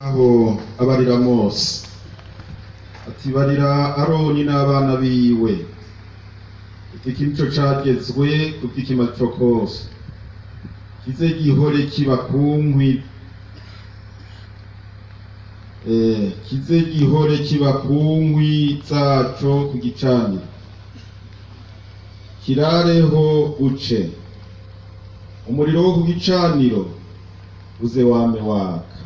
Aho abarira Mose ati: "Barira Aroni n'abana biwe uti: iki nico cagezwe kubw'ikimazi co kose kize gihore kiba ku nkwi, kize gihore kiba ku nkwi zaco ku gicaniro, kirareho uce umuriro wo ku gicaniro uze wame waka."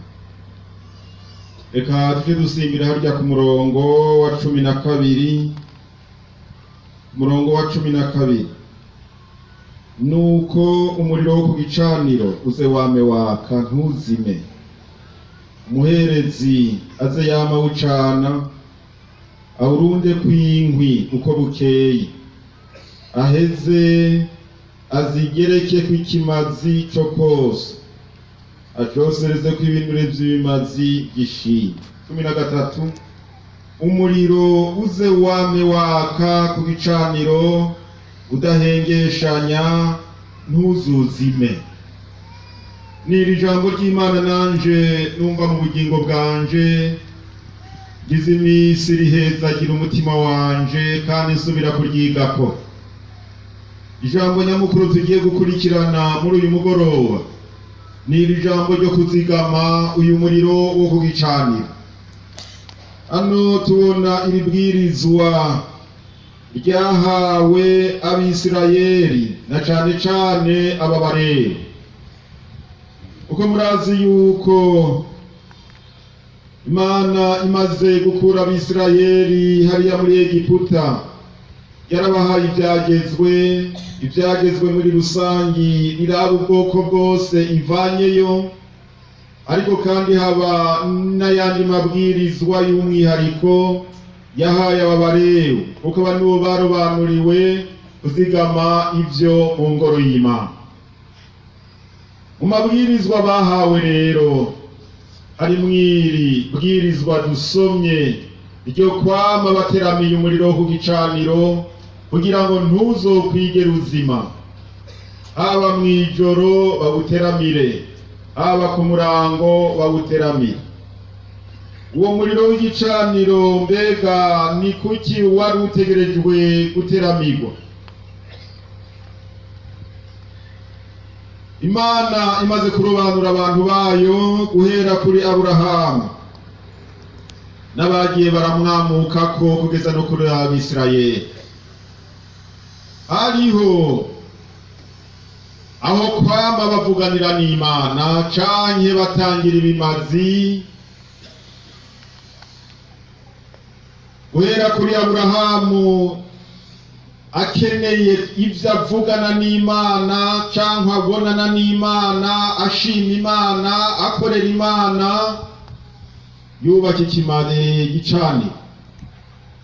Reka tujye dusimbira harya ku murongo wa 12, umurongo wa 12: "Nuko umuriro wo ku gicaniro uze wame waka, ntuzime. Umuherezi aze yama awucana, awurunde kw'inkwi uko bukeye, aheze azigereke kw'ikimazi co kose, acosereze kw'ibinure vy'ibimazi vy'ishimwe." 13: "Umuriro uze wame waka ku gicaniro udahengeshanya, ntuzuzime." Ni iri jambo ry'Imana nanje numva mu bugingo bwanje ngize iminsi rihezagira umutima wanje, kandi nsubira kuryigako. Ijambo nyamukuru tugiye gukurikirana muri uyu mugoroba ni iri jambo ryo kuzigama uyu muriro wo ku gicaniro. Hano tubona iri bwirizwa ryahawe Abisirayeli, na cane cane aba Barewi, kuko murazi yuko Imana imaze gukura Abisirayeli hariya muri Egiputa, yarabahaye ibyagezwe. Ibyagezwe muri rusangi riraba ubwoko bwose ivanyeyo, ariko kandi haba n'ayandi mabwirizwa y'umwihariko yahaye aba Barewi, kuko aba nibo barobanuriwe kuzigama ivyo mu ngoro y'Imana. Mu mabwirizwa bahawe rero harimwo iri bwirizwa dusomye ryo kwama bateramiye umuriro ku gicaniro, kugira ngo ntuzokwigere uzima. Haba mw'ijoro bawuteramire, haba ku murango bawuteramire uwo muriro w'igicaniro. Mbega ni kuki wari utegerejwe guteramirwa? Imana imaze kurobanura abantu bayo guhera kuri Aburahamu n'abagiye baramwamukako kugeza no kuri Abisirayeli, hariho aho kwama bavuganira n'Imana canke batangira ibimazi. Guhera kuri Aburahamu akeneye ivyo avugana n'Imana canke abonana n'Imana, ashima Imana, akorera Imana, yubaka ikimare gicaniro.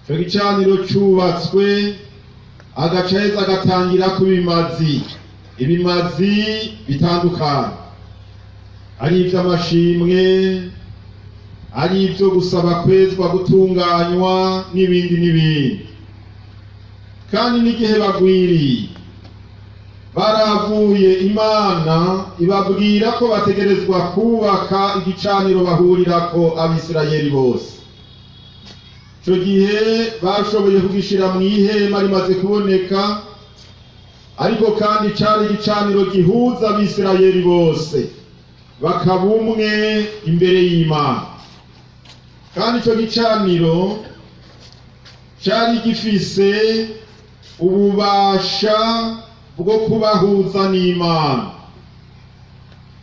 Ico gicaniro cubatswe, agaca aheza agatangira kubimazi, ibimazi bitandukanye, ari ivy'amashimwe, ari ivyo gusaba kwezwa, gutunganywa, n'ibindi n'ibindi. Kandi n'igihe bagwiriye baravuye, Imana ibabwira ko bategerezwa kubaka igicaniro bahurirako Abisirayeli bose. Ico gihe bashoboye kugishira mw'ihema rimaze kuboneka, ariko kandi cari igicaniro gihuza Abisirayeli bose, bakaba umwe imbere y'Imana. Kandi ico gicaniro cari gifise ububasha bwo kubahuza n'Imana,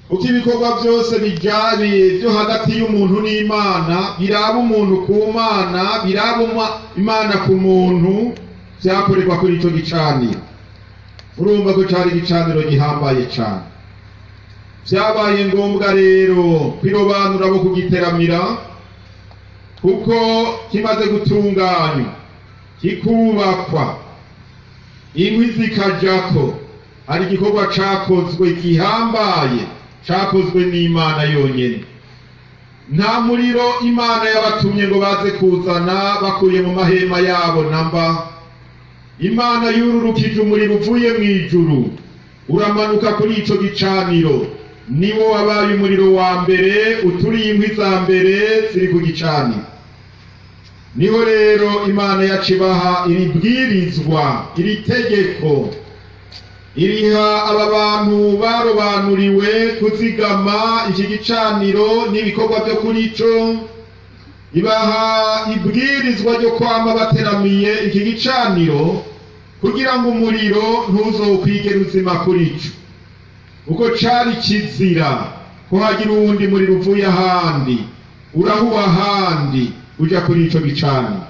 kuko ibikorwa byose bijyanye byo hagati y'umuntu n'Imana, biraba umuntu ku Mana, biraba Imana ku muntu, byakorerwa kuri icyo gicaniro. Urumva ko cyari igicaniro gihambaye cyane. Byabaye ngombwa rero kwirobanura bo kugiteramira, kuko kimaze gutunganywa, kikubakwa, inkwi zikajako, hari igikorwa cakozwe gihambaye, cakozwe n'Imana yonyene. Nta muriro Imana yabatumye ngo baze kuzana bakuye mu mahema yabo namba. Imana yururukije umuriro uvuye mu ijuru, uramanuka kuri ico gicaniro. Niwo wabaye umuriro wa mbere uturiye inkwi za mbere ziri ku gicaniro. Niho rero Imana yacibaha iri bwirizwa, iri tegeko, iriha aba bantu barobanuriwe kuzigama iki gicaniro n'ibikorwa byo kuri cyo, ibaha ibwirizwa ryo kwama bateramiye iki gicaniro kugira ngo umuriro ntuzokwigere uzima kuri cyo, uko cari kizira ko hagira uwundi muriro uvuye ahandi urahuwa ahandi uja kuri ico gicaniro.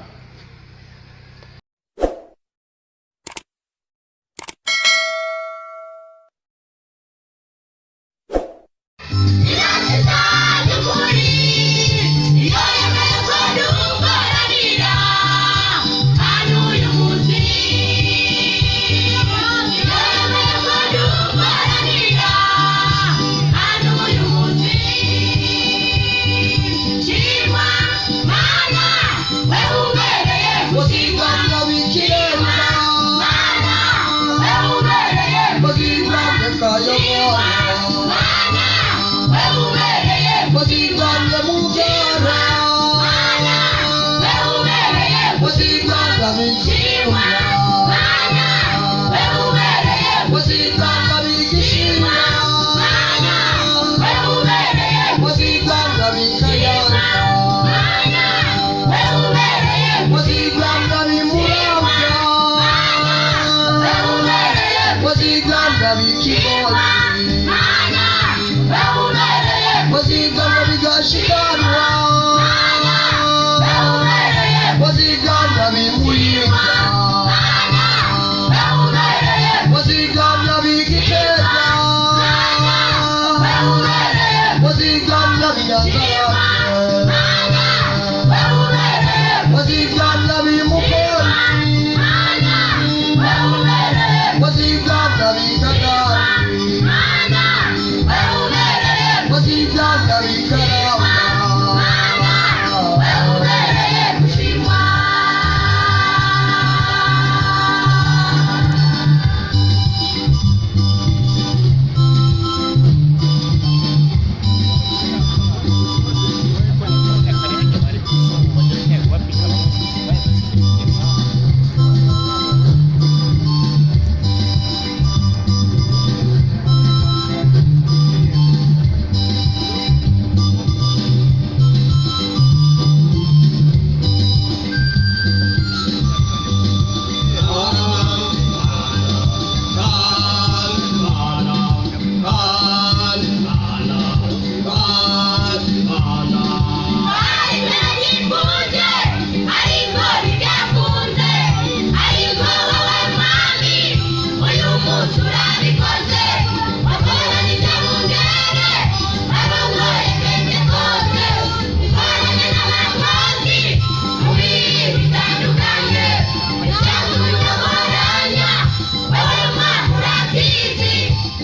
Ariko